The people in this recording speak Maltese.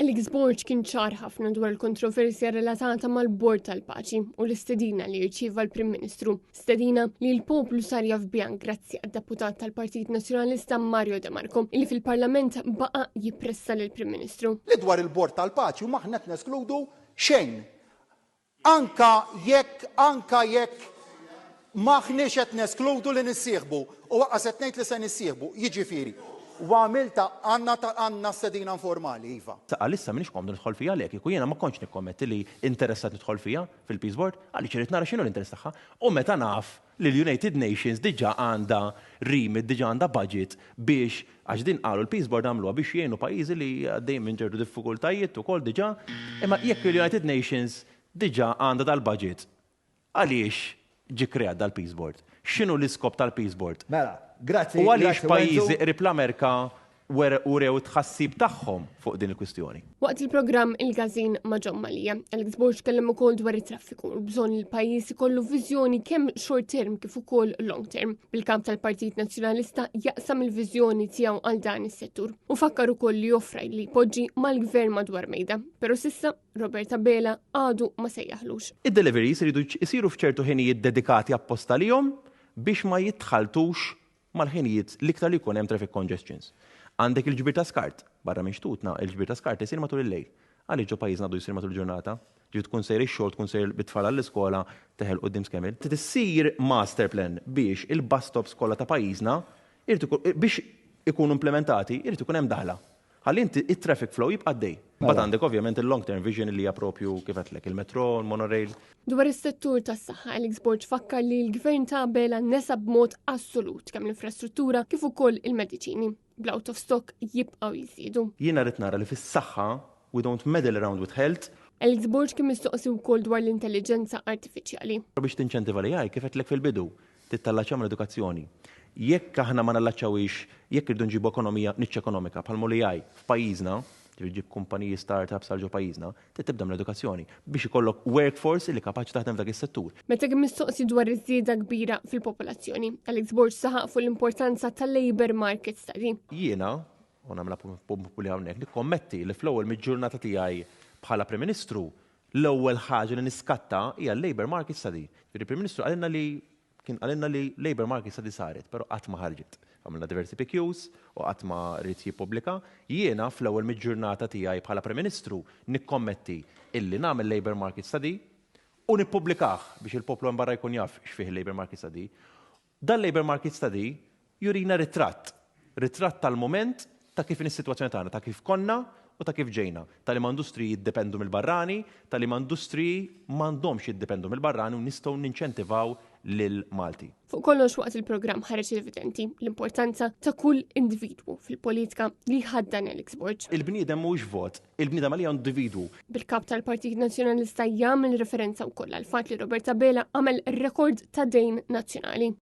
Alex Borg kien ċar ħafna dwar il-kontroversja relatata mal-Bord tal-Paċi u l-istedina li rċieva l-Prim Ministru. Stedina li l-poplu sar jaf biha grazzi għad-deputat tal-Partit Nazzjonalista Mario De Marco li fil-Parlament baqa' jippressa lill-Prim Ministru. Li dwar il-Bord tal-Paċi m'aħna qed neskludu xejn. Anka jekk, anka jekk m'aħniex qed neskludu li nissieħbu u anqas qed ngħid li se nissieħbu, jiġifieri, u għamiltha, għandna għandna stedina informali, iva. Għalissa m'iniex komdu nidħol fiha le, kieku jiena ma kontx nikkommetti li interessat nidħol fiha, fil-Peace Board, għaliex irrid nara x'inhu l-interess tagħha. U meta naf li l-United Nations diġà għandha remit, diġà għandha budget biex, għax din qalu l-Peace Board għamluha biex jgħinu pajjiżi li għaddejjin minn ċertu diffikultajiet ukoll diġà. Imma jekk il-United Nations diġà għandha dal-budget, għaliex ġie kkreat dal-Peace Board? X'inhu l-iskop tal-Peace Board? Mela, grazzi. U għaliex pajjiżi qrib l-Amerka urew it-tħassib tagħhom fuq din il-kwistjoni. Waqt il-programm Il-Gazin ma' John Mallia, Alex Borg tkellem ukoll dwar it-traffiku u l-bżonn li l-pajjiż ikollu viżjoni kemm short term kif ukoll long term. Bil-kap tal-Partit Nazzjonalista jaqsam il-viżjoni tiegħu għal dan is-settur u fakkar ukoll li offra li jpoġġi mal-gvern madwar mejda, però s'issa Robert Abela għadu ma sejjaħlux. Id-deliveries iridu jsiru f'ċertu ħinijiet dedikati apposta għalihom biex ma jitħalltux mal-ħinijiet l-iktar li jkun hemm traffic congestions. Għandek il-ġbir ta' skart. Barra minn xtutna, il-ġbir ta' skart isir matul il-lejl. Għaliex ġo pajjiżna għadu jsir matul il-ġurnata? Ġifieri tkun sejr ix-xogħol, tkun sejr bit-tfal għall-iskola, teħel quddiem skemil. Trid issir master plan biex il-bus stops kollha ta' pajjiżna irid ikun biex ikunu implimentati irid ikun hemm daħla. Ħalli inti it-traffic flow jibqa' għaddej. Mbagħad għandek ovvjament il-long term vision li hija propju kif għedtlek, il-metro, il-monorail. Dwar is-settur tas-saħħa, Alex Borg fakkar li l-Gvern ta' Abela nesa b'mod assolut kemm l-infrastruttura kif ukoll il-mediċini, bl-out of stock jibqgħu jiżdiedu. Jiena rrid nara li fis-saħħa we don't meddle around with health. Alex Borg kien mistoqsi wkoll dwar l-intelliġenza artifiċjali. Biex tinċentiva l-AI, kif għedtlek fil-bidu, Trid tallaċċja mal-edukazzjoni. Jekk aħna ma nallaċċawhiex, jekk irridu nġibu ekonomija, niċċa ekonomika bħal l-AI f'pajjiżna, ġifieri ġġib kumpaniji start-ups għal ġo pajjiżna, trid tibda mill-edukazzjoni biex ikollok workforce li kapaċi taħdem f'dak is-settur. Meta kien mistoqsi dwar iż-żieda kbira fil-popolazzjoni, Alex Borg saħaq fuq l-importanza tal-labour market study. Jiena, u nagħmilha pubblika hawnhekk, nikkommetti li fl-ewwel mill-ġurnata tiegħi bħala Prim Ministru L-ewwel ħaġa li niskatta hija l-labour market study. Ġifieri il-Prim Ministru qalilna li kien qalilna li labour market study saret, però qatt ma ħarġet. Għamilna diversi PQs u qatt ma ried jippubblika. Jiena fl-ewwel mill-ġurnata tiegħi bħala Prim Ministru nikkommetti illi nagħmel labour market study u nippubblikah biex il-poplu hemm barra jkun jaf x'fih il-labour market study. Dan Labour Market Study jurina ritratt, ritratt tal-mument ta' kif inhi s-sitwazzjoni tagħna, ta' kif konna u ta' kif ġejna, ta' liema industriji jiddependu mill-barrani, ta' liema industriji m'għandhomx jiddependu mill-barrani u nistgħu ninċentivaw lill-Malti. Fuq kollox waqt il-programm ħareġ evidenti l-importanza ta' kull individwu fil-politika li jħaddan Alex Borg. Il-bniedem mhuwiex vot, il-bniedem għalija individwu. Bil-kap tal-Partit Nazzjonalista jagħmel referenza wkoll għall fatt li Robert Abela għamel rekord ta' dejn nazzjonali.